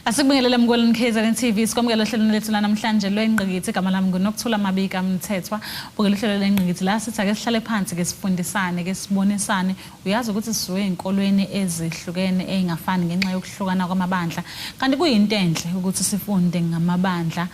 Asikubingelele mkweleni KZN TV, sikwamukela ohlelweni lethu lanamhlanje lwengqikithi. Igama lami nguNokuthula Mabika Mthethwa. Bukela uhlelo lwengqikithi la sithi ake sihlale phansi, ke sifundisane, ke sibonisane. Uyazi ukuthi sisuke ey'nkolweni ezihlukene ey'ngafani ngenxa yokuhlukana kwamabandla, kanti kuyinto enhle ukuthi sifunde ngamabandla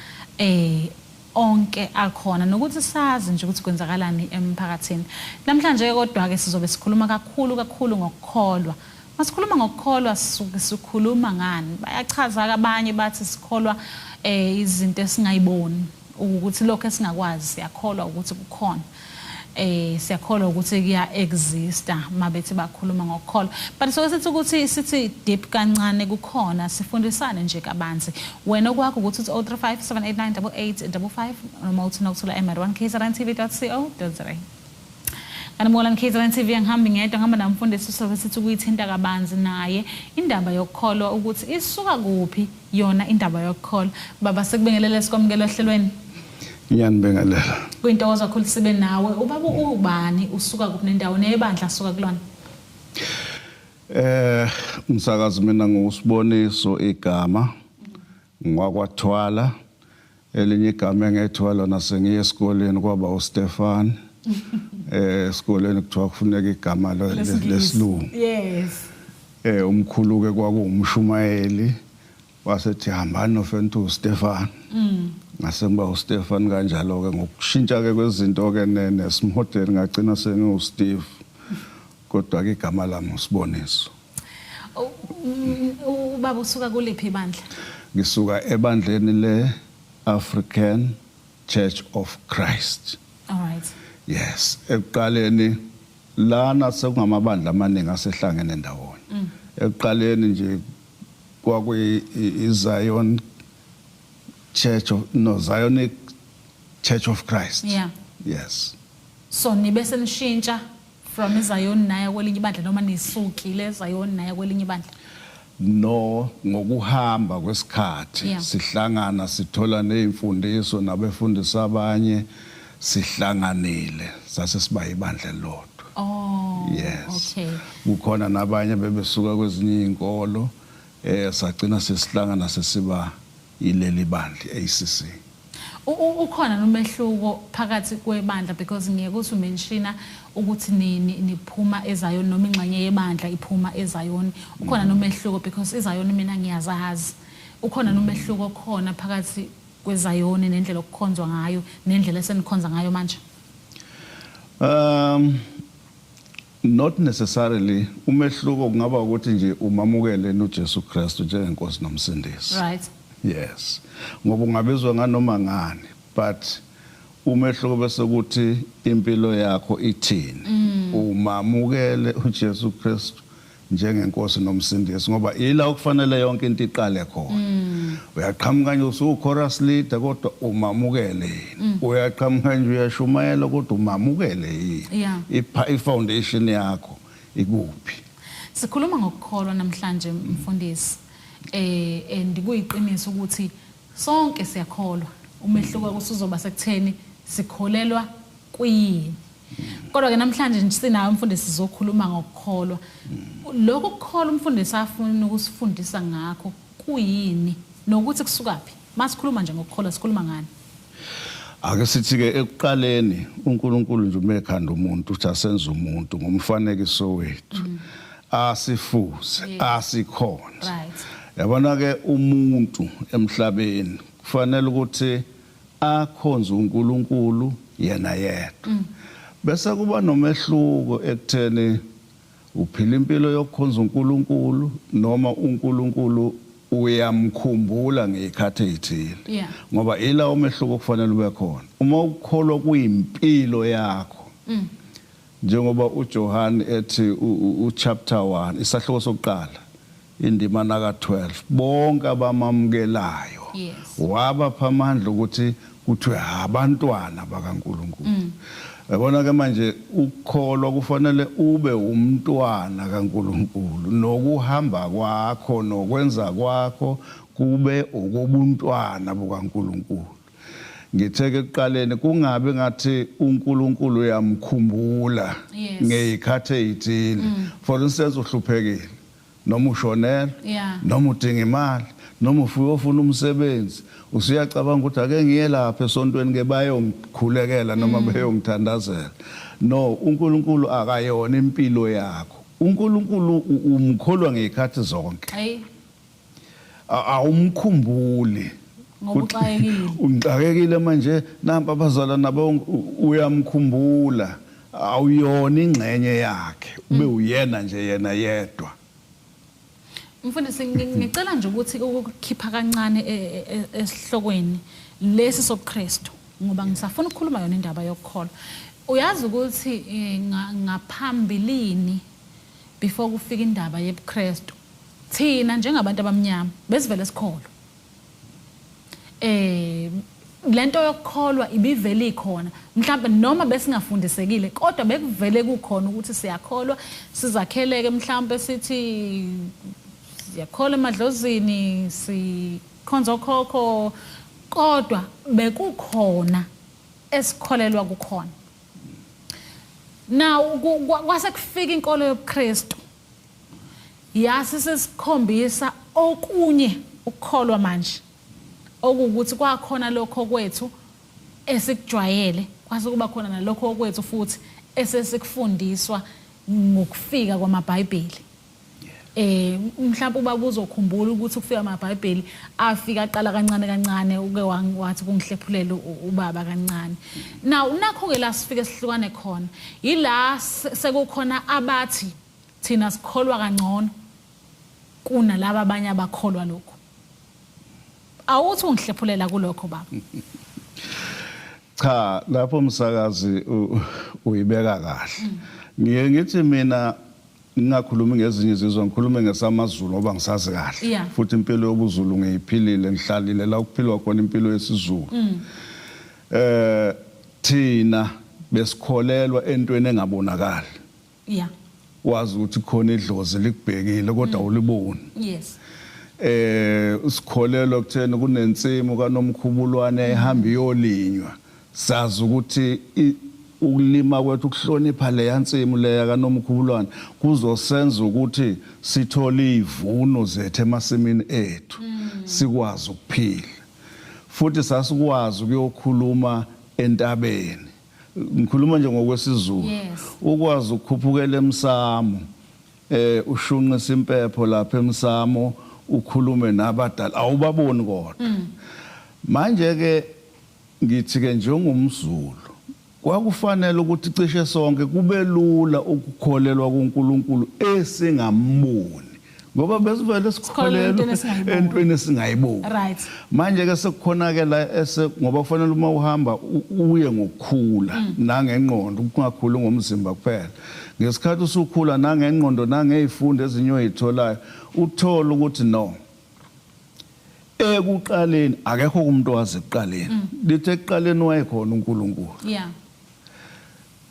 onke akhona nokuthi sazi nje ukuthi kwenzakalani emphakathini. Namhlanje ke kodwa-ke sizobe sikhuluma kakhulu kakhulu ngokukholwa. Masikhuluma ngokukholwa sisuke sikhuluma ngani? Bayachaza-ke abanye, bathi sikholwa izinto esingayiboni, ukuthi lokho esingakwazi siyakholwa ukuthi kukhona. Siyakholwa ukuthi kuya exista mabethi bakhuluma ngokukholwa. But soke sithi ukuthi sithi deep kancane kukhona, sifundisane nje kabanzi. Wena okwakho ukuthi uthi 035 789 8855 noma uthi Nokuthula m@1kzntv.co.za. Kanti Mkolani KZN TV, angihambi ngedwa, ngihamba namfundisi. Usoke sithi ukuyithinta kabanzi naye indaba yokukholwa, ukuthi isuka kuphi yona indaba yokukholwa. Baba, sikubingelele, sikwamukela ohlelweni. Ngiyanibingelela. Kuyintokozo kakhulu sibe nawe. Ubaba ubani, usuka kuphi nendawo, nebandla asuka kulona? Umsakazi, mina nguSiboniso igama, ngwakwaThwala. Elinye igama engethiwa lona sengiye esikoleni kwaba uStefan. Esikoleni kuthiwa kufuneka igama lesilungu. Umkhulu ke kwakuwumshumayeli, wasethi hambani nofentu uStefan. Ngase ngiba uStefan kanjalo ke, ngokushintsha ke kwezinto ke nesimodern ngagcina sengiwu Steve. Kodwa ke igama lami uSiboniso. Ubaba usuka kuliphi ibandla? Ngisuka ebandleni le African Church of Christ. All right. Yes, ekuqaleni lana sekungamabandla amaningi asehlangene ndawonye. Ekuqaleni nje kwakuyi iZion Church of, no, Zionic Church of Christ. Yes. So nibe senishintsha from iZion naya kwelinye ibandla, noma nisukile eZion naya kwelinye ibandla? No, ngokuhamba kwesikhathi sihlangana, sithola nezimfundiso nabefundisi abanye, sihlanganile sase siba ibandla elilodwa. Yes. Kukhona nabanye bebesuka kwezinye izinkolo, sagcina sesihlangana sesiba yileli bandla ACC. Ukhona nomehluko phakathi kwebandla? Because ngiye kuthi umentiona ukuthi niphuma eZion noma ingxenye yebandla iphuma eZion. Ukhona nomehluko? Because iZion mina ngiyazazi. Ukhona nomehluko khona phakathi kweZion nendlela okukhonzwa ngayo nendlela esenikhonza ngayo manje? Not necessarily. Umehluko kungaba ukuthi nje umamukele uJesu Kristu njengenkosi nomsindisi. Yes, ngoba ungabizwa nganoma ngani, but umehluko bese kuthi impilo yakho ithini, umamukele uJesu Kristu njengenkosi nomsindisi, ngoba ila okufanele yonke into iqale khona. Uyaqhamuka nje usu chorus leader, kodwa umamukele yini? Uyaqhamuka nje uyashumayela, kodwa umamukele yini? I foundation yakho ikuphi? Sikhuluma ngokukholwa namhlanje, mfundisi. And kuyiqiniso ukuthi sonke siyakholwa. Umehluko kusuzoba sekutheni sikholelwa kuyini. Kodwa ke namhlanje nje sinayo umfundisi, sizokhuluma ngokukholwa. Lokho kukholwa umfundisi afuna ukusifundisa ngakho kuyini nokuthi kusukaphi? Masikhuluma nje ngokukholwa, sikhuluma ngani? Ake sithi ke ekuqaleni uNkulunkulu nje uma ekhanda umuntu uthi asenze umuntu ngomfanekiso wethu. Asifuze, asikhonze. Yabona ke, umuntu emhlabeni kufanele ukuthi akhonze uNkulunkulu yena yedwa. Bese kuba nomehluko ekutheni uphila impilo yokukhonza uNkulunkulu noma uNkulunkulu uyamkhumbula ngezikhathi ezithile. Ngoba ila umehluko kufanele ube khona. Uma ukukholwa kuyimpilo yakho, njengoba uJohn ethi uchapter 1 isahluko sokuqala indima naka 12, bonke abamamukelayo wabapha amandla ukuthi kuthiwe abantwana bakaNkulunkulu. Yabona ke manje, ukukholwa kufanele ube umntwana kaNkulunkulu, nokuhamba kwakho nokwenza kwakho kube okobuntwana bukaNkulunkulu. Ngithe ke ekuqaleni kungabi ngathi uNkulunkulu uyamkhumbula ngezikhathi ezithile. For instance, uhluphekile noma ushonela noma udinga imali. Noma ufuna umsebenzi, usuyacabanga ukuthi ake ngiye lapha esontweni ke bayongikhulekela noma beyongithandazela. No, uNkulunkulu akayona impilo yakho. uNkulunkulu umkholwa ngezikhathi zonke. Hey. Awumkhumbuli. Ngoba uxakekile. Ungixakekile manje, nampa abazalwane nabo uyamkhumbula. Awuyona ingxenye yakhe, ube uyena nje yena yedwa. Mfundisi, ngicela nje ukuthi ukukhipha kancane esihlokweni lesi sobuKristu, ngoba ngisafuna ukukhuluma yona indaba yokukholwa. Uyazi ukuthi ngaphambilini, before kufika indaba yebuKristu, thina njengabantu abamnyama besivele sikholwa. Lento yokukholwa ibivele ikhona, mhlawumbe noma besingafundisekile, kodwa bekuvele kukhona ukuthi siyakholwa, sizakheleke, mhlawumbe sithi siyakholwa emadlozini, sikhonza okhokho, kodwa bekukhona esikholelwa kukhona. Now kwase kufika inkolo yobuKristu, yase sesikhombisa okunye ukukholwa manje, okuwukuthi kwakhona lokho kwethu esikujwayele, kwase kuba khona nalokho okwethu futhi esesikufundiswa ngokufika kwamaBhayibheli. Mhlawumbe ubaba uzokhumbula ukuthi ukufika amaBhayibheli afika aqala kancane kancane, uke wathi kungihlephulela ubaba kancane. Now nakho ke la sifike sihlukane khona, yila sekukhona abathi thina sikholwa kangcono kunalaba abanye abakholwa lokho. Awuthi ungihlephulela kulokho baba. Cha, lapho umsakazi uyibeka kahle. Ngiye ngithi mina ngingakhulumi ngezinye izizwe, ngikhulume ngesamaZulu ngoba ngisazi kahle. Futhi impilo yobuZulu ngiyiphilile, ngihlalile la ukuphilwa khona impilo yesiZulu. Thina besikholelwa entweni engabonakali. Wazi ukuthi khona idlozi likubhekile kodwa awuliboni. Sikholelwa kutheni kunensimu kaNomkhubulwane ehamba iyolinywa. Sazi ukuthi ukulima kwethu, ukuhlonipha leya nsimu leya kaNomkhubulwane kuzosenza ukuthi sithole izivuno zethu emasimini ethu, sikwazi ukuphila. Futhi sasikwazi ukuyokhuluma entabeni. Ngikhuluma nje ngokwesiZulu. Ukwazi ukukhuphukela emsamo, ushunqisa impepho lapha emsamo, ukhulume nabadala, awubaboni kodwa. Manje ke ngithi ke njengomZulu kwakufanele ukuthi cishe sonke kube lula ukukholelwa kuNkulunkulu esingamboni, ngoba besivele sikholelwa entweni esingayiboni. Manje ke sekukhona ke la ese, ngoba kufanele uma uhamba uye ngokukhula nangengqondo, ukungakhuli ngomzimba kuphela. Ngesikhathi usukhula nangengqondo nangezifundo ezinye oyitholayo, uthola ukuthi no, ekuqaleni akekho umuntu owazi ekuqaleni. Lithi ekuqaleni wayekhona uNkulunkulu.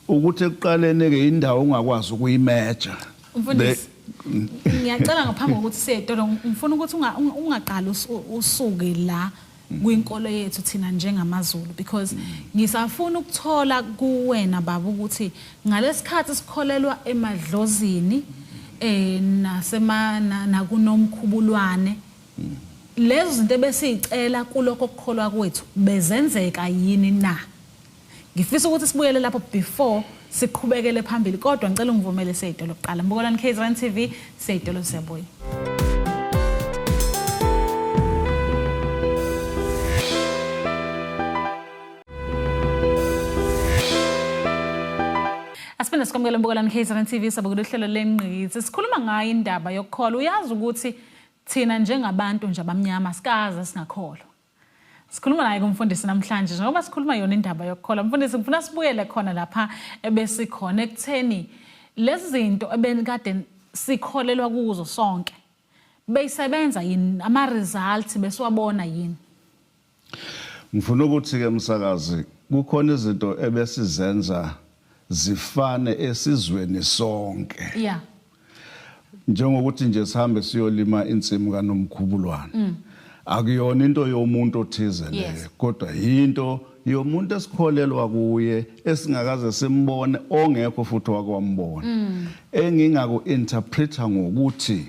Ukuthi ekuqaleni ke indawo ongakwazi ukuyimeja. Mfundisi, ngiyacela ngaphambi kokuthi siye etolo, ngifuna ukuthi ungaqali usuke la kwinkolo yethu thina njengamaZulu, because ngisafuna ukuthola kuwena baba ukuthi ngalesikhathi sikholelwa emadlozini nasema nakunomkhubulwane, lezo zinto ebesiyicela kulokho kukholwa kwethu bezenzeka yini na? Ngifisa ukuthi sibuyele lapho before siqhubekele phambili, kodwa ngicela ungivumele seyitolo kuqala. Mbukelani KZN TV, seyitolo siyabuya. Asiphinde sikwamukele Mbukelani KZN TV, sabukela uhlelo lengqikithi. Sikhuluma ngayo indaba yokukholwa. Uyazi ukuthi thina njengabantu nje abamnyama sikaze singakholwa. Sikhuluma naye kumfundisi namhlanje njengoba sikhuluma yona indaba yokukholwa. Mfundisi, ngifuna sibuyele khona lapha ebesikhona ekutheni lezi zinto ebenikade sikholelwa kuzo sonke beyisebenza yini, ama results besiwabona yini? Ngifuna ukuthi ke msakazi, kukhona izinto ebesizenza zifane esizweni sonke. Njengokuthi nje sihambe siyolima insimu kaNomkhubulwane. Akuyona into yomuntu othize leyo, kodwa yinto yomuntu esikholelwa kuye esingakaze simbone, ongekho futhi wakwambona. Engingaku interpreta ngokuthi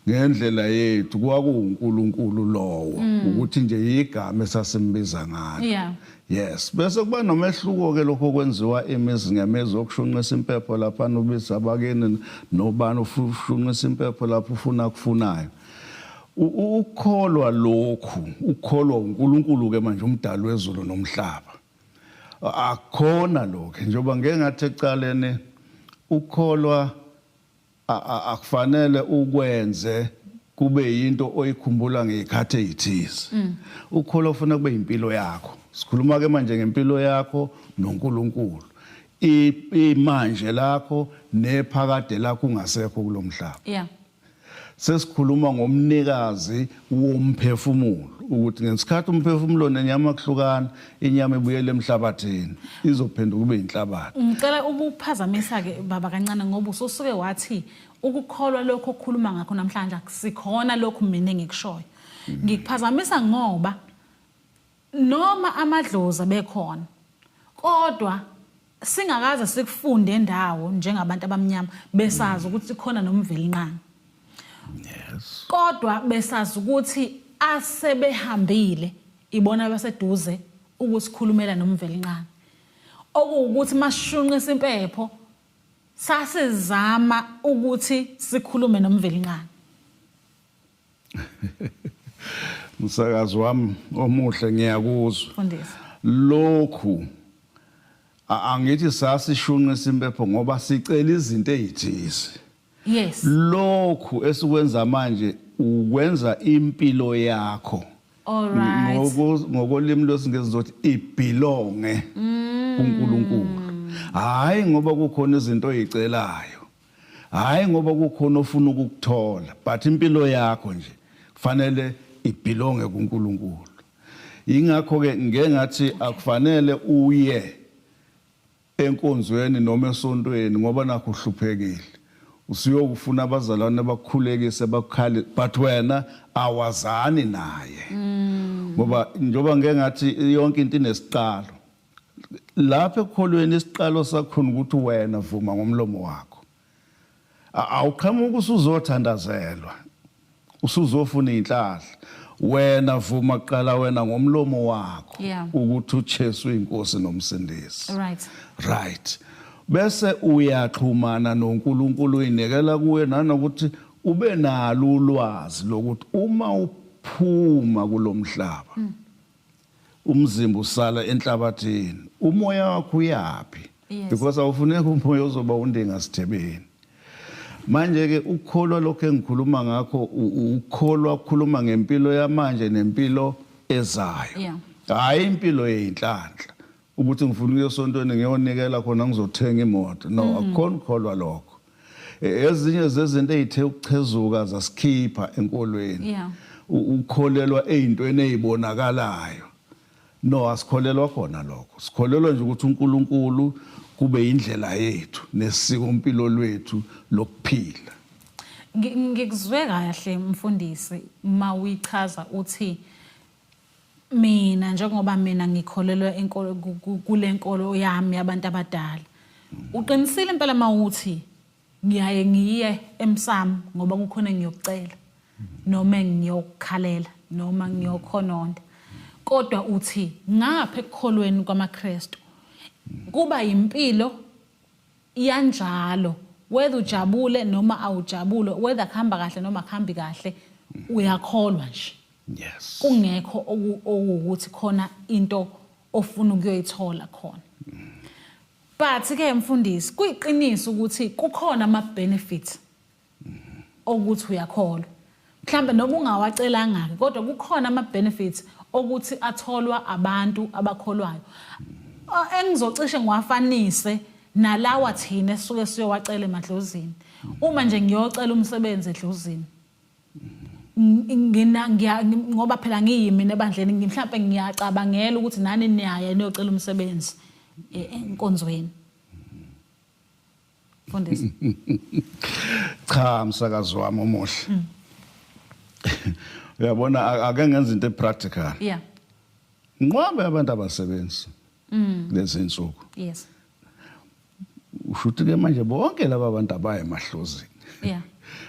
Ngendlela yethu kwakuwuNkulunkulu lowo, ukuthi nje igama esasimbiza ngalo. Yes, bese kuba nomehluko ke lokho kwenziwa imizi ngemizi, okushunqisa impepho lapha, ubiza abakini nobani, ushunqisa impepho lapho ufuna kufunayo. Ukukholwa lokhu, ukukholwa uNkulunkulu ke manje, umdali wezulu nomhlaba, akukhona lokho. Njengoba ngeke ngathi ekuqaleni, ukukholwa akufanele ukwenze kube yinto oyikhumbula ngezikhathi ezithize. Ukukholwa ufuna kube impilo yakho. Sikhuluma ke manje ngempilo yakho noNkulunkulu, imanje lakho nephakade lakho ungasekho kulomhlaba. Sesikhuluma ngomnikazi womphefumulo, ukuthi ngesikhathi umphefumulo nenyama kuhlukana, inyama ibuyele emhlabathini, izophenduka kube inhlabathi. Ngicela ukuphazamisa ke baba kancane, ngoba ususuke wathi ukukholwa lokho okukhuluma ngakho namhlanje akusikhona lokhu mina engikushoyo. Ngikuphazamisa ngoba noma amadlozi bekhona, kodwa singakaze sikufunde endawo njengabantu abamnyama, besazi ukuthi khona noMvelinqangi. Kodwa besazi ukuthi asebehambile ibona abaseduze ukusikhulumela noMvelinqangi. Okuwukuthi masishunqisa impepho sasizama ukuthi sikhulume noMvelinqangi. Msakazi wami omuhle, ngiyakuzwa. Mfundisi. Lokhu angithi sasishunqisa impepho ngoba sicela izinto ezithize. Lokhu esikwenza manje ukwenza impilo yakho. All right. Ngokolimi lwesiNgisi ngizothi ibelonge kuNkulunkulu. Hayi ngoba kukhona izinto oyicelayo. Hayi ngoba kukhona ofuna ukukuthola, but impilo yakho nje kufanele ibelonge kuNkulunkulu. Ingakho ke ngeke ngathi akufanele uye enkonzweni noma esontweni ngoba nakho uhluphekile. Usuyokufuna abazalwane bakukhulekise, bakukhale, but wena awazani naye. Ngoba njoba ngeke ngathi yonke into inesiqalo. Lapha ekukholweni isiqalo sakhona ukuthi wena vuma ngomlomo wakho. Awuqhamuki usuzothandazelwa, usuzofuna inhlahla. Wena vuma kuqala wena ngomlomo wakho ukuthi uJesu inkosi nomsindisi. Right. Bese uyaxhumana noNkulunkulu, uyinikela kuye, nanokuthi ube nalo ulwazi lokuthi uma uphuma kulomhlaba, umzimba usala enhlabathini, umoya wakho uyapi? Because awufuneki umoya ozoba undinga sithebeni. Manje ke ukukholwa lokho engikhuluma ngakho, ukukholwa ukukhuluma ngempilo yamanje nempilo ezayo. Hayi impilo yeinhlanhla ukuthi ngifuna ukuya esontweni ngiyonikela khona ngizothenga imoto. No, akukhona ukukholwa lokho. Ezinye zezinto ezithe ukuchezuka zasikhipha enkolweni, ukukholelwa ezintweni ezibonakalayo. No, asikholelwa khona lokho. Sikholelwa nje ukuthi uNkulunkulu kube indlela yethu nesiko impilo lwethu lokuphila. Ngikuzwe kahle mfundisi mawuyichaza uthi mina njengoba mina ngikholelwa inkolo kule nkolo yami yabantu abadala. Uqinisile impela mawuthi ngiyaye ngiye emsamo ngoba kukhona engiyokucela noma engiyokukhalela noma ngiyokhononda. Kodwa uthi ngapha ekukholweni kwamaKristu kuba impilo yanjalo, whether ujabule noma awujabule, whether kuhamba kahle noma kuhambi kahle, uyakholwa nje. Kungekho okuwukuthi khona into ofuna ukuyoyithola khona. But ke mfundisi, kuyiqiniso ukuthi kukhona ama benefits okuthi uyakholwa. Mhlambe noma ungawacelanga ke, kodwa kukhona ama benefits okuthi atholwa abantu abakholwayo. Engizocishe ngiwafanise nalawa thina esisuke siyowacela emadlozini. Uma nje ngiyocela umsebenzi edlozini, ngina ngiya ngoba phela ngiyimi ebandleni, mhlawumbe ngiyacabangela ukuthi nani niyaya niyocela umsebenzi enkonzweni. Mfundisi. Cha, msakazi wami omuhle. Uyabona, ake ngenza into epractical. Nqwabe abantu abasebenzi lezi insuku. Ushuthi ke manje bonke laba bantu abaye emahlozini.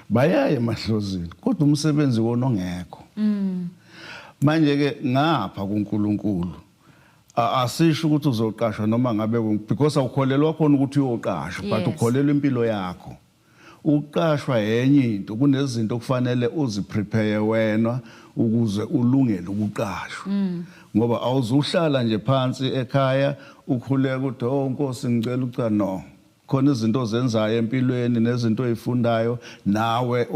Bayaye emahlozini kodwa umsebenzi wona ongekho. Manje ke ngapha kuNkulunkulu asisho ukuthi uzoqashwa noma ngabe because awukholelwa khona ukuthi uyoqashwa, but ukholelwa impilo yakho. Ukuqashwa yenye into, kunezinto okufanele uziprepare wena ukuze ulungele ukuqashwa. Ngoba awuzuhlala nje phansi ekhaya ukhuleka uthi, "Oh Nkosi, ngicela uca," no. Khona izinto ozenzayo empilweni nezinto oyifundayo nawe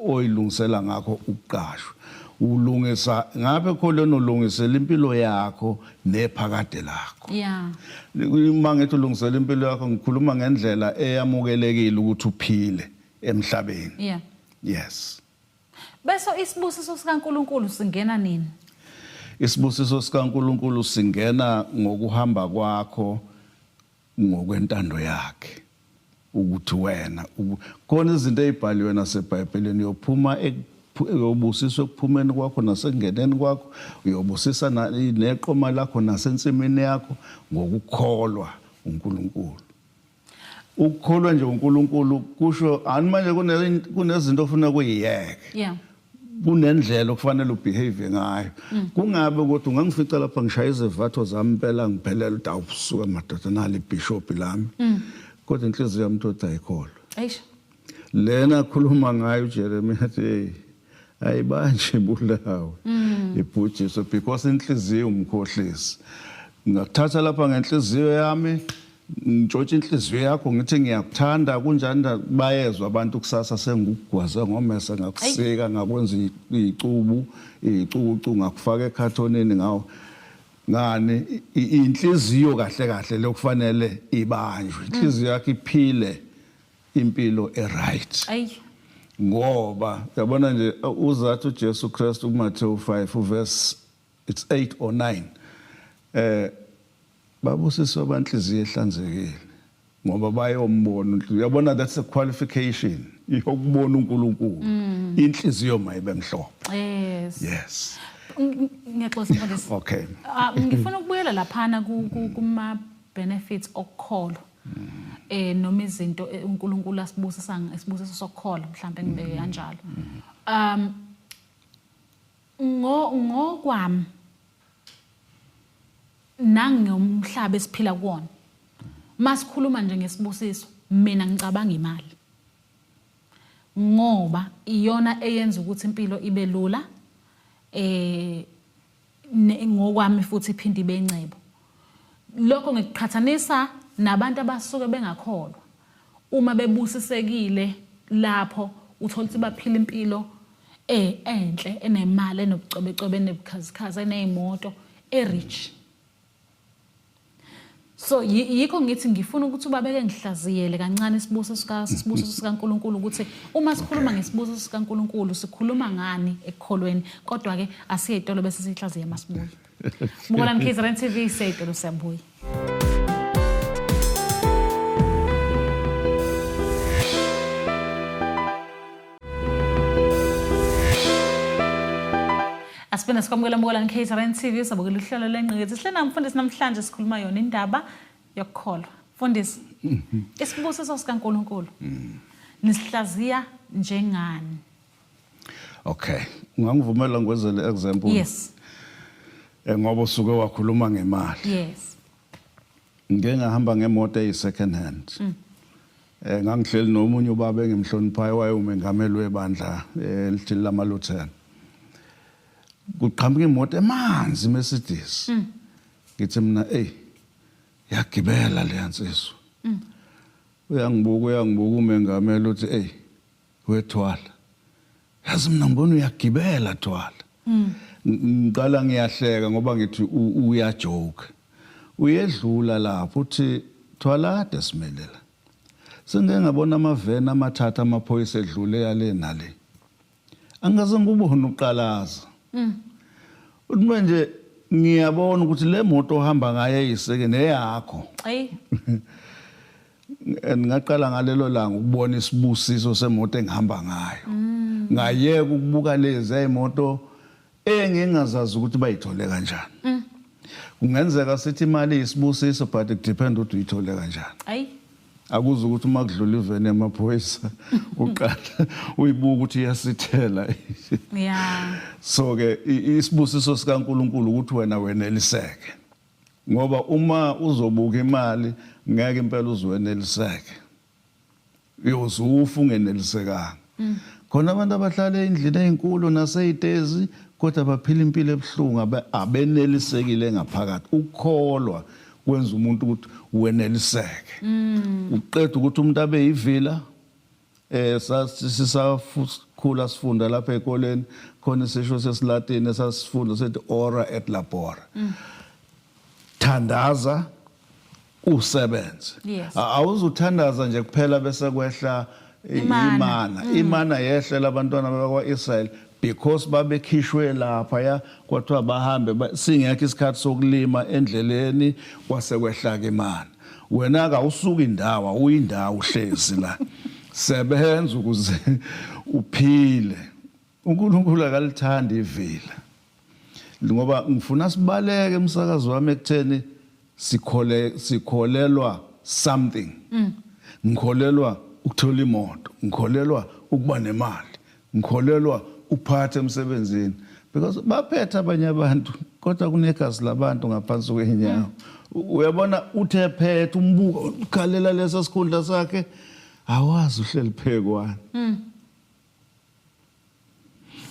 oyilungisela ngakho ukuqashwa. Ulungisa ngabe kholweni, ulungisela impilo yakho nephakade lakho. Uma ngithi ulungisela impilo yakho, ngikhuluma ngendlela eyamukelekile ukuthi uphile emhlabeni. Yes. Bese isibusiso sikaNkuluNkulu singena nini? Isibusiso sikaNkuluNkulu singena ngokuhamba kwakho ngokwentando yakhe, ukuthi wena khona izinto ezibhaliwe naseBhayibhelini, uyophuma, uyobusiswa ekuphumeni kwakho nasekungeneni kwakho, uyobusisa neqoma lakho nasensimini yakho ngokukholwa uNkulunkulu. Ukukholwa nje uNkulunkulu kusho ani manje kunezinto ofuna kuyiyeke. Kunendlela okufanele ubehave ngayo. Kungabe ukuthi ungangifica lapha ngishaya izivatho zami impela, ngiphelele, uthi, "Awusuka madoda, nali ibishop lami," kodwa inhliziyo yami uthi ayikholwa. Eish. Lena khuluma ngayo uJeremiah athi, "Hey, ayibanje bulawe, ibhujiswe," because inhliziyo umkhohlisi. Ngakuthatha lapha ngenhliziyo yami, ngitshontshe inhliziyo yakho, ngithi ngiyakuthanda, kunjani, bayezwa abantu kusasa sengikugwaze ngomese, ngakusika, ngakwenza icubu, icucu, ngakufaka ekhathonini ngawo. Ngani? Inhliziyo kahle kahle lokufanele ibanjwe, inhliziyo yakho iphile impilo eright. Ngoba yabona nje uzathi uJesu Kristu kuMathewu 5 verse, it's 8 or 9, babusiswa abanhliziyo ehlanzekile ngoba bayombona. Uyabona, that's a qualification yokubona uNkulunkulu, inhliziyo mayibe mhlophe. Yes. Ngiyaxolisa, mfundisi. Okay. Ah, ngifuna ukubuyela laphana kuma benefits okukholwa noma izinto uNkulunkulu asibusisa, isibusiso sokukholwa, mhlawumbe ngibeke kanjalo. Ngokwami nangomhlaba esiphila kuwona, masikhuluma nje ngesibusiso, mina ngicabanga imali ngoba iyona eyenza ukuthi impilo ibe lula ngokwami, futhi iphinde ibe incebo. Lokho ngikuqhathanisa nabantu abasuke bengakholwa, uma bebusisekile lapho uthola ukuthi baphila impilo enhle, enemali, enobucwebecwebe, enebukhazikhazi, eneyimoto, erich. So yikho ngithi ngifuna ukuthi ubabeke ngihlaziyele kancane isibusiso sikaNkuluNkulu, ukuthi uma sikhuluma ngesibusiso sikaNkuluNkulu sikhuluma ngani ekukholweni. Kodwa ke asiye itolo bese sihlaziya masibuye. Bukelani KZN TV, seyitolo, siyabuya. Asiphinde sikwamukela, mbukelani KZN TV, sabukela uhlelo lengqikithi. Sihlena mfundisi namhlanje, sikhuluma yona indaba yokukholwa. Mfundisi, isibusiso sikaNkuluNkulu nisihlaziya njengani? Okay, ungangivumela ngikwenzele example? Yes. Ngoba usuke wakhuluma ngemali. Yes. Ngike ngahamba ngemoto eyi second hand. Ngangihleli nomunye ubaba engimhloniphayo, wayewumengameli webandla elithi lamaLutheran. Kuqhamuka imoto emanzi, Mercedes. Ngithi mina, "Ey, yagibela le yansizwa." Uyangibuka umengameli, uthi, "Ey, wethwala. Yazi mina ngibona uyagibela, thwala." Ngiqala ngiyahleka ngoba ngithi uyajoke. Uyedlula lapho, uthi, "Thwalade simele la. Sengike ngabona amaveni amathathu amaphoyisa edlule yale nale. Angaze ngikubone uqalaza. Uthi manje ngiyabona ukuthi le moto ohamba ngayo eyiseke neyakho." And ngaqala ngalelo langa ukubona isibusiso semoto engihamba ngayo. Ngayeka ukubuka lezi imoto engingazazi ukuthi bayithole kanjani. Kungenzeka sithi imali isibusiso, but it depend ukuthi uyithole kanjani. Akuze ukuthi uma kudlula iveni yamaphoyisa uqala uyibuka ukuthi iyasithela. So ke isibusiso sikaNkuluNkulu ukuthi wena weneliseke. Ngoba uma uzobuka imali ngeke impela uzweneliseke. Uyozufa ungenelisekanga. Khona abantu abahlala endlini ezinkulu naseyitezi kodwa baphila impilo ebuhlungu, abenelisekile ngaphakathi. Ukukholwa kwenza umuntu ukuthi weneliseke. Uqeda ukuthi umuntu abe yivila. Sasisakhula sifunda lapha ezikoleni, khona isisho sesiLatini esasifunda sethi ora et labora. Thandaza usebenze. Awuzuthandaza nje kuphela bese kwehla imana. Imana yehlela abantwana bakwa-Israel because babekhishwe lapha ya, kwathiwa bahambe, singekho isikhathi sokulima endleleni, kwase kwehla ke imana. Wena ka usuka indawo, uyindawo uhlezi la. Sebenza ukuze uphile. uNkulunkulu akalithandi ivila. Ngoba ngifuna sibaleke umsakazi wami ekutheni sikhole sikholelwa something. Ngikholelwa ukuthola imoto, ngikholelwa ukuba nemali, ngikholelwa ukuphatha emsebenzini, because baphethe abanye abantu kodwa kunegazi labantu ngaphansi kwenyawo. Uyabona, uthe phethe umbuko ukhalela leso sikhundla sakhe, awazi uhleli phekwana.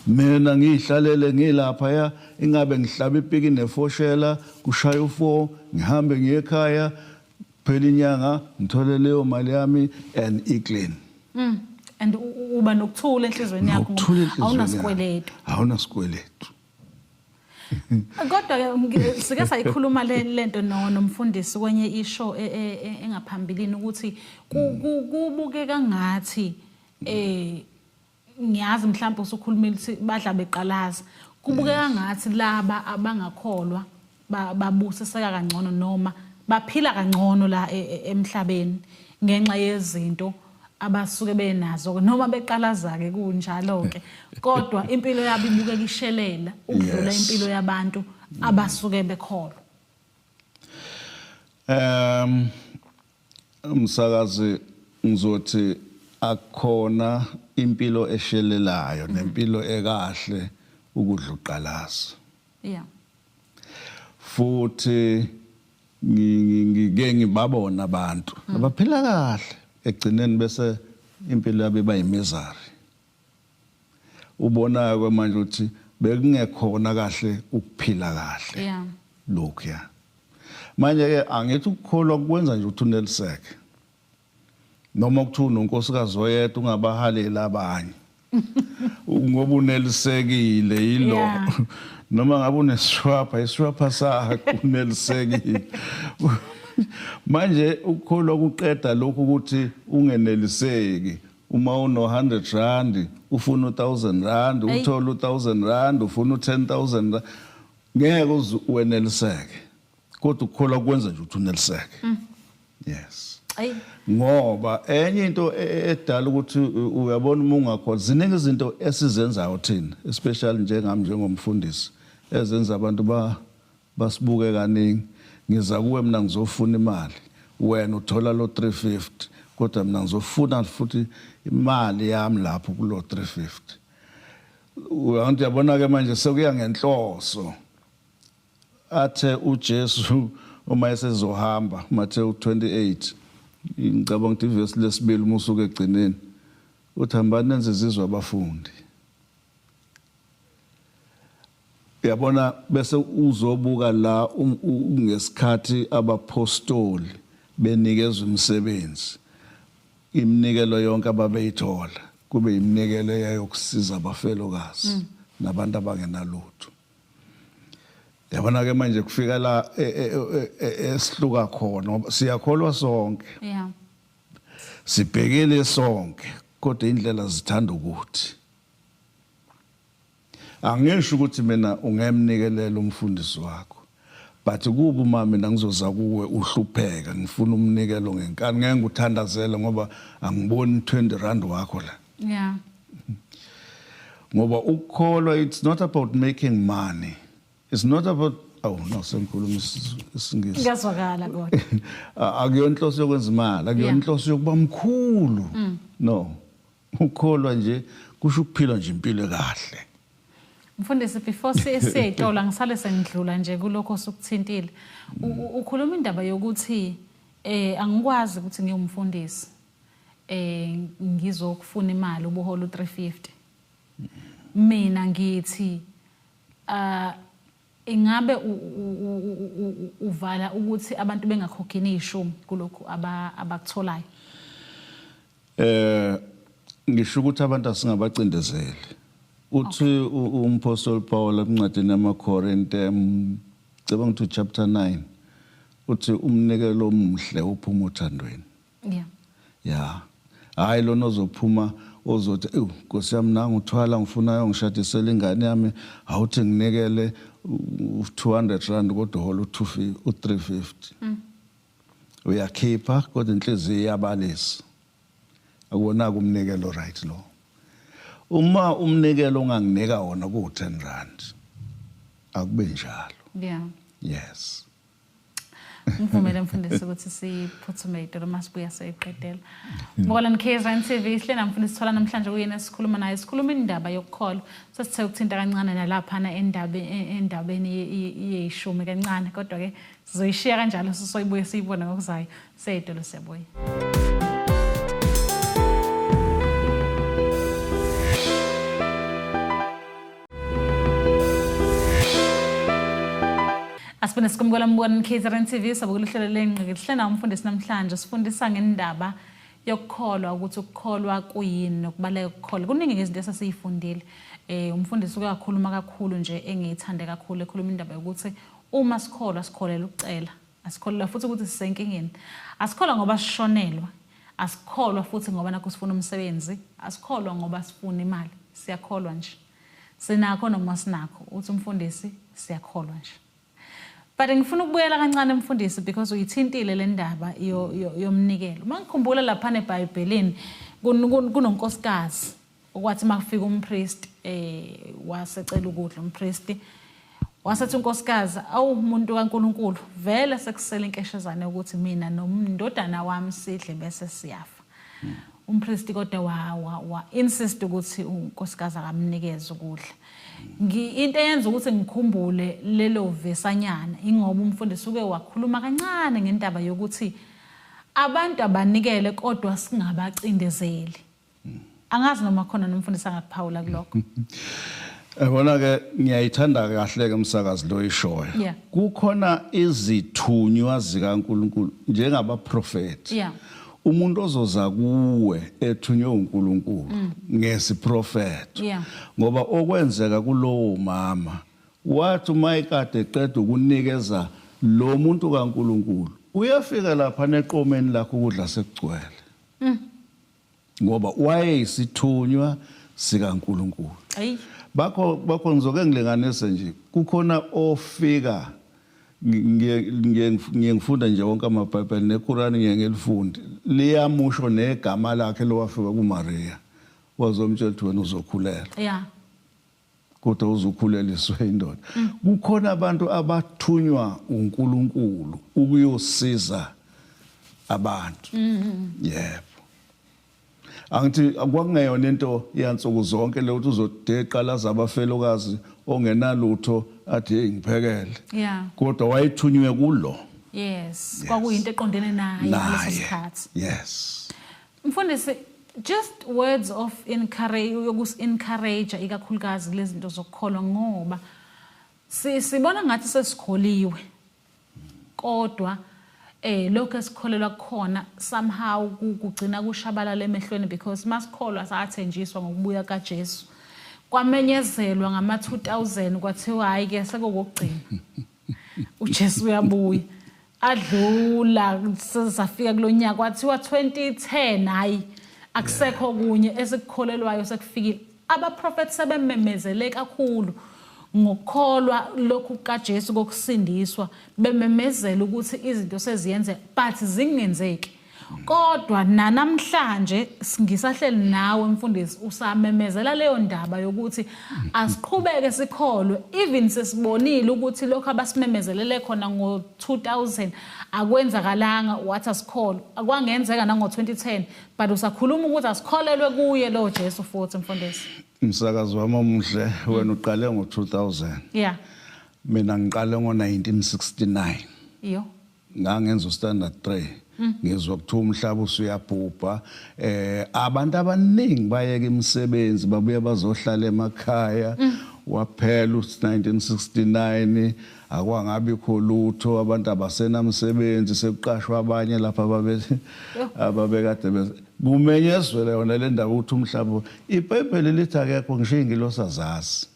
Mina ngihlalele ngilapha ya, ingabe ngihlaba ipiki nefoshela, kushaya u4, ngihambe ngiye ekhaya, phela inyanga ngithole leyo mali yami and iclean. And uba nokuthula enhlizweni yakho. Nokuthula enhliziyweni. Awunasikweletu. Awunasikweletu. Kodwa ke sike sayikhuluma le lento no nomfundisi kwenye ishow engaphambilini ukuthi kubukeka ngathi, ngiyazi mhlawumbe usukhulumile ukuthi badla beqalaza, kubukeka ngathi laba abangakholwa babusiseka kangcono noma baphila kangcono la emhlabeni ngenxa yezinto abasuke benazo, noma beqalaza ke kunjalo ke, kodwa impilo yabo ibukeka ishelela ukudlula impilo yabantu abasuke bekholwa. Umsakazi, ngizothi akukhona impilo eshelelayo nempilo ekahle ukudla uqalaza. Futhi ngike ngibabona abantu abaphila kahle, egcineni bese impilo yabo iba yimisery. Ubonayo ke manje ukuthi bekungekhona kahle ukuphila kahle. Lokhu ya. Manje ke angithi ukukholwa kwenza nje ukuthi uneliseke. Noma kuthiwa unonkosikazi oyedwa ungabahaleli abanye. Ngoba unelisekile yilo. Noma ngabe unesishwapha, isishwapha sakho, unelisekile. Manje ukukholwa kuqeda lokhu ukuthi ungeneliseki. Uma uno 100 rand ufuna u1000 rand, uthola u1000 rand ufuna u100,000 rand, ngeke uze weneliseke. Kodwa ukukholwa kwenza nje ukuthi uneliseke. Yes. Ngoba enye into edala ukuthi uyabona uma ungakholwa, ziningi izinto esizenzayo thina, especially njengami njengomfundisi, ezenza abantu ba basibuke kaningi. Ngiza kuwe mina ngizofuna imali, wena uthola lo 350, kodwa mina ngizofuna futhi imali yami lapho kulo 350. Uyanti yabona ke manje sekuya ngenhloso. Athe uJesu uma esezohamba, Matthew 28, ngicabanga ukuthi ivesi lesibili uma usuka egcineni, uthi hambani nenze izizwe abafundi. Yabona, bese uzobuka la ngesikhathi abapostoli benikezwa imisebenzi, iminikelo yonke ababeyithola kube iminikelo eyayokusiza abafelokazi nabantu abangenalutho. Yabona ke manje kufika la esihluka khona, ngoba siyakholwa sonke, sibhekile sonke, kodwa indlela zithanda ukuthi angisho ukuthi mina ungemnikelela umfundisi wakho, but kuba uma mina ngizoza kuwe uhlupheka, ngifuna umnikelo ngenkani, ngeke ngikuthandazele ngoba angiboni 20 rand wakho la. Ngoba ukukholwa, it's not about making money, it's not about. Awu no, sengikhuluma isiNgisi. Kuyazwakala kodwa. Akuyona inhloso yokwenza imali, akuyona inhloso yokuba mkhulu. No. Ukholwa nje kusho ukuphila nje impilo kahle. Mfundisi, before siyeyitola, ngisale sengidlula nje kulokho osukuthintile. Ukhuluma indaba yokuthi angikwazi ukuthi ngiwumfundisi ngizokufuna imali ubuhola u350. Mina ngithi ingabe uvala ukuthi abantu bengakhokhini ishumi kulokhu abakutholayo? Ngisho ukuthi abantu asingabacindezeli. Uthi umpostoli Paul encwadini yamaKorinte, cabanga ukuthi chapter 9, uthi umnikelo omuhle uphuma othandweni. Yeah. Hayi lona ozophuma ozothi, "Ewu Nkosi yami, nangu uthwala ngifuna uyongishadisela ingane yami, awuthi nginikele u200 rand," kodwa uhola u2 u350. Uyakhipha kodwa inhliziyo iyabalisa. Akuwona umnikelo right lo. Uma umnikelo onganginika wona ku 10 rand, akube njalo. Yes. Ngivumele mfundisi ukuthi siphuthume itolo, masibuya soyiqedela. Mbokolani KZN TV, sihle namfundisi Thwala namhlanje kuyena esikhuluma naye. Sikhuluma indaba yokukholwa. Sesithe ukuthinta kancane nalaphana endabeni yeshumi kancane, kodwa ke sizoyishiya kanjalo, sisoyibuye siyibone ngokuzayo. Seyitolo, siyabuya. Asibone sikumkola mbona KZN TV, sabukela uhlelo lengqikithi. Sihlena umfundisi namhlanje, sifundisa ngendaba yokukholwa, ukuthi ukukholwa kuyini nokubaleka ukukholwa. Kuningi ngezinto esesiyifundile. Umfundisi uke wakhuluma kakhulu nje engiyithande kakhulu, ekhuluma indaba yokuthi uma sikholwa sikholela ukucela. Asikholelwa futhi ukuthi sisenkingeni. Asikholwa ngoba sishonelwa. Asikholwa futhi ngoba nakho sifuna umsebenzi. Asikholwa ngoba sifuna imali. Siyakholwa nje. Sinakho noma sinakho. Uthi umfundisi siyakholwa nje. But ngifuna ukubuyela kancane mfundisi, because uyithintile le ndaba yomnikelo. Uma ngikhumbula lapha eBhayibhelini kunonkosikazi okwathi makufika umpriest wasecela ukudla umpriest, wasethi unkosikazi, "Awu umuntu kaNkuluNkulu, vele sekusele inkeshezane ukuthi mina nomndodana wami sidle bese siyafa." Umpriest kodwa wa insist ukuthi unkosikazi akamnikeze ukudla. Into eyenza ukuthi ngikhumbule lelo vesanyana ingoba umfundisi uke wakhuluma kancane ngendaba yokuthi abantu abanikele kodwa singabacindezeli. Angazi noma khona nomfundisi angakuphawula kulokho. Yabona ke, ngiyayithanda kahle ke umsakazi lo ishoyo. Kukhona izithunywa zikaNkuluNkulu njengabaprofeti. Umuntu ozoza kuwe ethunywe uNkulunkulu ngesiprofeto. Ngoba okwenzeka kulowo mama, wathi uma ekade eqeda ukunikeza lo muntu kaNkuluNkulu, uyafika lapha neqomeni lakho ukudla sekugcwele. Ngoba wayeyisithunywa sikaNkuluNkulu. Bakho bakho, ngizoke ngilinganise nje, kukhona ofika, ngiye ngifunda nje wonke amaBhayibheli neQurani, ngiye ngilifunde, liyamusho negama lakhe lowafika kuMaria wazomtshela ukuthi wena uzokhulelwa. Kodwa uzukhuleliswe indoda. Kukhona abantu abathunywa uNkulunkulu ukuyosiza abantu. Yebo. Angithi kwakungeyona into yansuku zonke le ukuthi uzodeqalaza abafelokazi ongenalutho athi, "Hey, ngiphekele." Kodwa wayethunywe kulo. Yes, kwakuyinto eqondene naye ngaleso sikhathi. Yes. Mfundisi, just words of encourage, yokusi-encourage ikakhulukazi kulezi zinto zokukholwa, ngoba sibona ngathi sesikholiwe, kodwa lokho esikholelwa kukhona somehow kugcina kushabalala emehlweni, because masikholwa sathenjiswa ngokubuya kaJesu, kwamenyezelwa ngama 2000, kwathiwa hayi ke sekokugcina, uJesu uyabuya. Adlula, sesafika kulonyaka, kwathiwa 2010, hayi akusekho kunye esikukholelwayo, sekufikile. Abaprofeti sebememezele kakhulu ngokukholwa lokhu kaJesu kokusindiswa, bememezela ukuthi izinto seziyenzeka but zingenzeki. Kodwa nanamhlanje ngisahleli nawe mfundisi, usamemezela leyo ndaba yokuthi asiqhubeke sikholwe, even sesibonile ukuthi lokho abasimemezelele khona ngo-2000 akwenzakalanga, wathi asikholwe, akwangenzeka nango-2010, but usakhuluma ukuthi asikholelwe kuye lo Jesu futhi mfundisi. Msakazi wami omuhle, wena uqale ngo-2000. Yeah. Mina ngiqale ngo-1969. Iyo. Ngangenza ustandard 3. Ngizwa kuthiwa umhlaba usuyabhubha, abantu abaningi bayeka imisebenzi babuye bazohlala emakhaya. Waphela u-1969 akwangabi lutho, abantu abasenamsebenzi, sekuqashwa abanye lapha ababekade kumenyezwele yona le ndaba ukuthi umhlaba, iBhayibheli lithi akekho ngisho ingilosi azazi.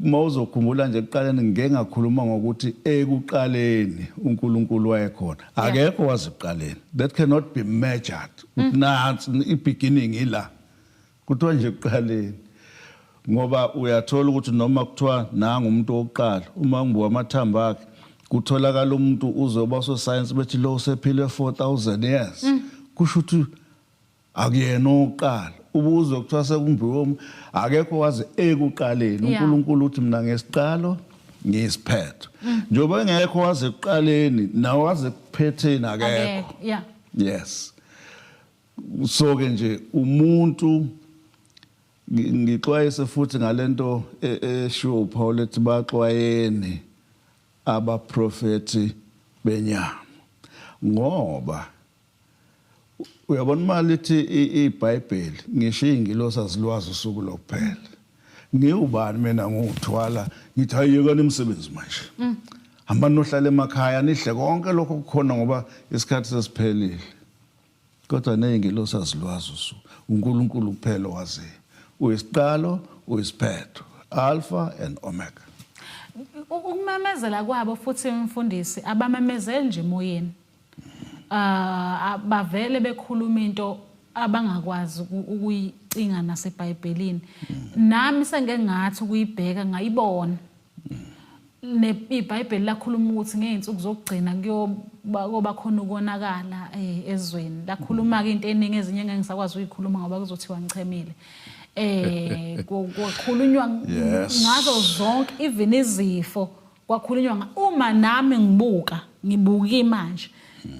Uma uzokhumbula nje ekuqaleni ngike ngakhuluma ngokuthi ekuqaleni uNkulunkulu wayekhona, akekho wazekuqaleni, that cannot be measured. Nansi i-beginning ila, kuthiwa nje ekuqaleni, ngoba uyathola ukuthi noma kuthiwa nanga umuntu wokuqala, uma ngibuka amathambo akhe kutholakala umuntu uzoba so science bethi lo usephile 4000 years, kusho ukuthi akuyena owokuqala. Ubuzwe kuthiwa sekumbiwe, akekho wazi ekuqaleni. uNkulunkulu uthi mina ngesiqalo ngiyisiphetho, njengoba engekho waze ekuqaleni nawe waze ekuphetheni akekho. Yes, so ke nje umuntu ngixwayise futhi ngalento eshiwo uPaul ethi baxwayeni abaprofeti benyama, ngoba uyabona uma lithi iBhayibheli ngisho ingilosi azilwazi usuku lokuphela. Ngiwubani mina nguthwala ngithi ayiyekani imisebenzi manje, hamba nohlala emakhaya nidle konke lokho kukhona ngoba isikhathi sesiphelile. Kodwa neyingilosi azilwazi usuku, uNkulunkulu kuphela owaziyo. Uyisiqalo, uyisiphetho, Alpha and Omega. Ukumemezela kwabo futhi mfundisi, abamemezeli nje emoyeni, bavele bekhuluma into abangakwazi ukuyicinga naseBhayibhelini. Nami sengeke ngathi ukuyibheka ngayibona. IBhayibheli lakhuluma ukuthi ngey'nsuku zokugcina kuyoba khona ukonakala ezweni. Lakhuluma-ke into eningi, ezinye engeke ngisakwazi ukuyikhuluma ngoba kuzothiwa ngichemile. Kwakhulunywa ngazo zonke, even izifo kwakhulunywa. Uma nami ngibuka, ngibuka manje,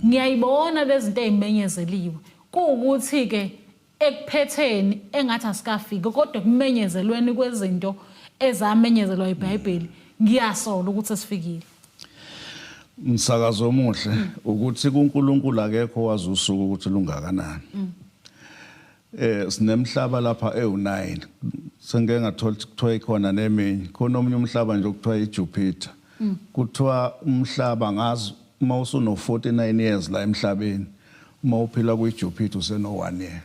ngiyayibona lezi zinto ey'menyezeliwe. Kuwukuthi-ke ekuphetheni engathi asikafiki, kodwa ekumenyezelweni kwezinto ezamenyezelwa iBhayibheli ngiyasola ukuthi sesifikile. Msakazo omuhle, ukuthi kuNkulunkulu akekho wazi usuku ukuthi lungakanani. Sinemhlaba lapha ewu9, sengike ngathola ukuthi kuthiwa ikhona neminye, khona omunye umhlaba nje okuthiwa iJupiter. Kuthiwa umhlaba ngazi uma usuno 49 years la emhlabeni, uma uphila kwiJupiter useno 1 year.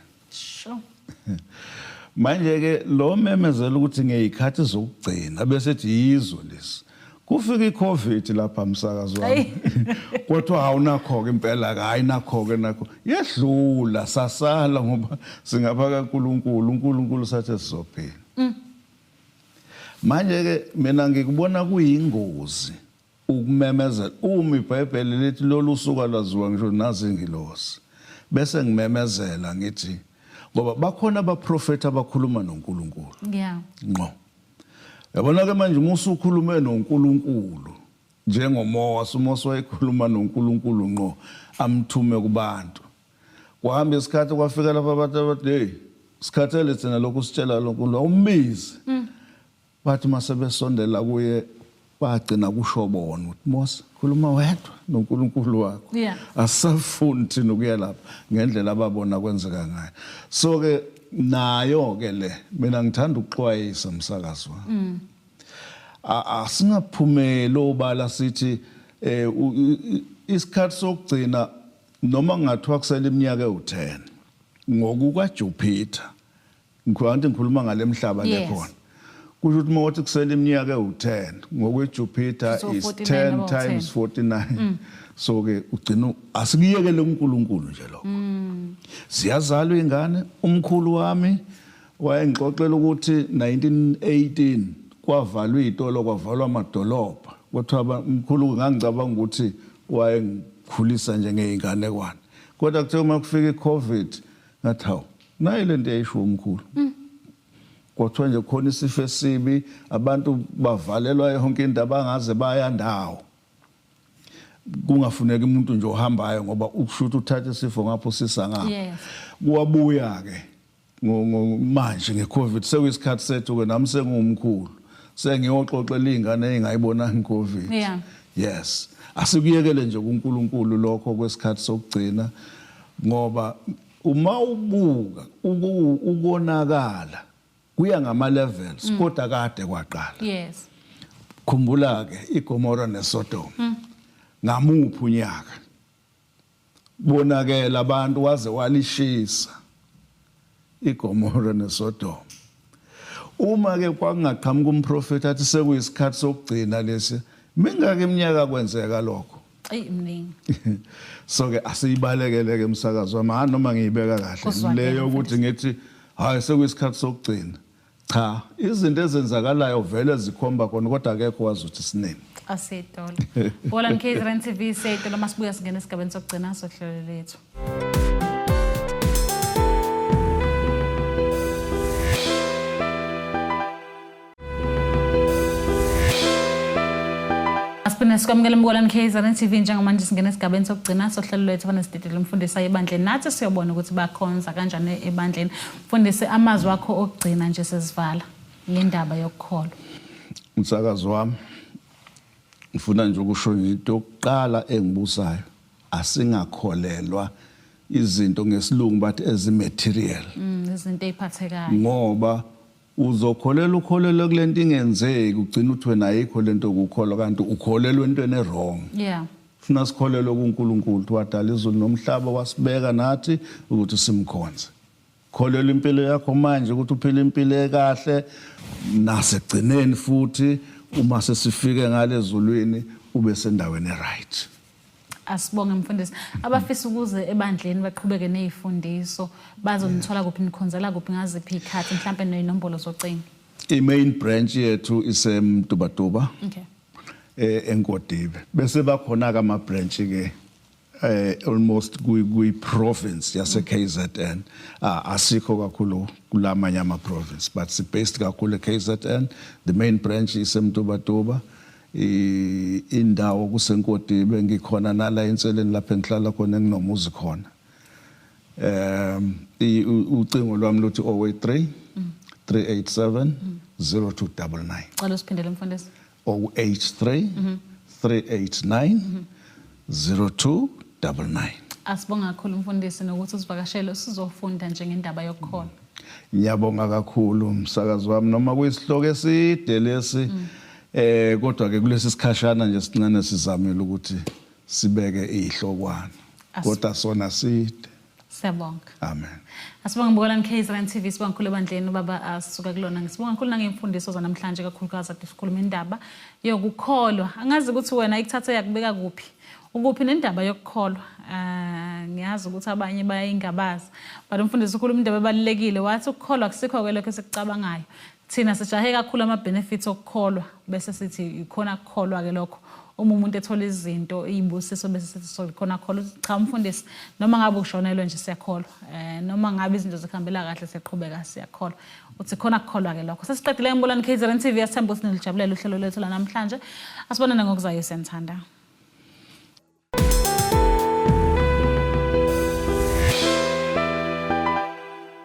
Manje ke lo memezela ukuthi ngeyikhathi zokugcina bese ethi yizo lezi. Kufika iCovid lapha msakazi wami. Kodwa awunakho ke impela, hayi nakho ke nakho. Yedlula sasala ngoba singapha kaNkuluNkulu, uNkulunkulu sathe sizophila. Manje ke mina ngikubona kuyingozi ukumemezela uma iBhayibheli lithi lolu suku alwaziwa ngisho nazingilosi, bese ngimemezela ngithi, ngoba bakhona abaprofeti abakhuluma noNkulunkulu. Ngqo. Yabona ke manje uma usukhulume noNkulunkulu njengoMose, uMose wayekhuluma noNkulunkulu ngqo amthume kubantu. Kwahamba isikhathi kwafika lapha abantu abathi hey, sikhathele thina lokhu sitshela loNkulunkulu awumbizi. Bathi mase besondela kuye bagcina kusho bona ukuthi Mose khuluma wedwa noNkulunkulu wakho. Asafuni thina ukuya lapha ngendlela ababona kwenzeka ngayo. So ke nayo ke le mina ngithanda ukuxwayisa msakazi wami. Asingaphumeli obala sithi isikhathi sokugcina noma kungathiwa kusele iminyaka ewu10 ngokuka Jupiter. Ngikhuluma ngikhuluma ngale mhlaba le khona. Kusho ukuthi uma uthi kusele iminyaka ewu10 ngokweJupiter is 10 times 49. So ke ugcina asikuyekele uNkulunkulu nje lokho. Siyazalwa ingane, umkhulu wami wayengixoxela ukuthi 1918 kwavalwa izitolo, kwavalwa amadolobha. Kodwa umkhulu ngangicabanga ukuthi waye ngikukhulisa nje ngeyinganekwane. Kodwa kuthe uma kufika iCovid ngathi hawu, nayi lento eyayisho umkhulu. Kwathiwa nje khona isifo esibi, abantu bavalelwa yonke into, abangaze baya ndawo. Kungafuneki umuntu nje ohambayo ngoba ukusho ukuthi uthatha isifo ngapho usisa ngapha. Kuwabuya ke manje ngeCovid, sekuyisikhathi sethu ke, nami sengumkhulu, sengiyoxoxela izingane ezingayibonanga iCovid. Yes, asikuyekele nje kuNkulunkulu lokho kwesikhathi sokugcina, ngoba uma ubuka ukonakala kuya ngama levels, kodwa kade kwaqala. Khumbula ke iGomora neSodom. Ngamuphi unyaka bonakela abantu waze walishisa iGomora neSodom? Uma ke kwakungaqhamuka umprofeti athi sekuyisikhathi sokugcina lesi, mingaki iminyaka kwenzeka lokho? Eyi, mningi. So ke asiyibalekele ke, umsakazi wami, ha, noma ngiyibeka kahle Kuzwakele, leyo ukuthi ngithi hayi, sekuyisikhathi sokugcina. Cha, izinto ezenzakalayo vele zikhomba khona, kodwa akekho wazi ukuthi sinini. Asiyitolo Bolan KZN TV, siyayitola. Masibuya singena esigabeni sokugcina sohlelo lethu. Asiphinde sikwamukele Mbukelani KZN TV. Njengamanje singena esigabeni sokugcina sohlelo lwethu, fana sidedele umfundisi aye ebandleni nathi siyobona ukuthi bakhonza kanjani ebandleni. Mfundisi, amazwi akho okugcina nje sesivala ngendaba yokukholwa. Umsakazi wami, ngifuna nje ukusho nje into yokuqala engibusayo: asingakholelwa izinto, ngesilungu bathi ezi-material. Izinto ey'phathekayo. Ngoba uzokholelwa, ukholelwe kulento ingenzeki, ugcina uthi wena ayikho lento ukukholwa, kanti ukholelwa entweni e-wrong. Funa sikholelwe kuNkulunkulu ukuthi wadala izulu nomhlaba, wasibeka nathi ukuthi simkhonze. Kholelwa impilo yakho manje ukuthi uphile impilo ekahle, nasekugcineni futhi uma sesifike ngale ezulwini ube sendaweni right. Asibonge, mfundisi. Abafisa ukuze ebandleni baqhubeke nezifundiso bazonithola kuphi, nikhonzela kuphi, ngaziphi izikhathi, mhlambe nezinombolo zocingo? I-main branch yethu iseMtubatuba, eNkodibe. Bese bakhona ke ama branch ke almost kwi province yase KZN. Asikho kakhulu kulamanye ama province, but si based kakhulu eKZN. The main branch iseMtubatuba, indawo kuseNkodibe. Ngikhona nala enseleni lapha engihlala khona, enginomuzi khona. Ucingo lwami luthi 083 387 0299. Cela usiphindele, mfundisi. 083 389 0299. Asibonga kakhulu, mfundisi, nokuthi usivakashele sizofunda nje ngendaba yokukholwa. Ngiyabonga kakhulu, umsakazi wami, noma kuyisihloko eside lesi, kodwa ke kulesi sikhashana nje sincane sizamile ukuthi sibeke ihlokwana, kodwa sona side. Siyabonga. Amen. Asibonge, Mbukelani KZN TV, sibonga kakhulu ebandleni ubaba asuka kulona. Ngisibonga kakhulu nangemfundiso zanamhlanje, kakhulukazi ade sikhuluma indaba yokukholwa. Angazi ukuthi wena ikuthathe yakubeka kuphi. Ukuphi nendaba yokukholwa? Ngiyazi ukuthi abanye bayingabaza. But umfundisi ukhuluma indaba ebalulekile, wathi ukukholwa kusikho ke lokho esikucabangayo. Thina sijahe kakhulu ama benefits okukholwa bese sithi ikhona kukholwa ke lokho. Uma umuntu ethola izinto, izibusiso, bese sithi so khona kholwa. Cha, umfundisi, noma ngabe ushonelwe nje siyakholwa. Noma ngabe izinto zikhambela kahle siyaqhubeka siyakholwa. Uthi khona kukholwa ke lokho. Sesiqedile eMbulani KZN TV, yasithemba ukuthi nilujabulela uhlelo lwethu la namhlanje. Asibonane ngokuzayo, siyanithanda.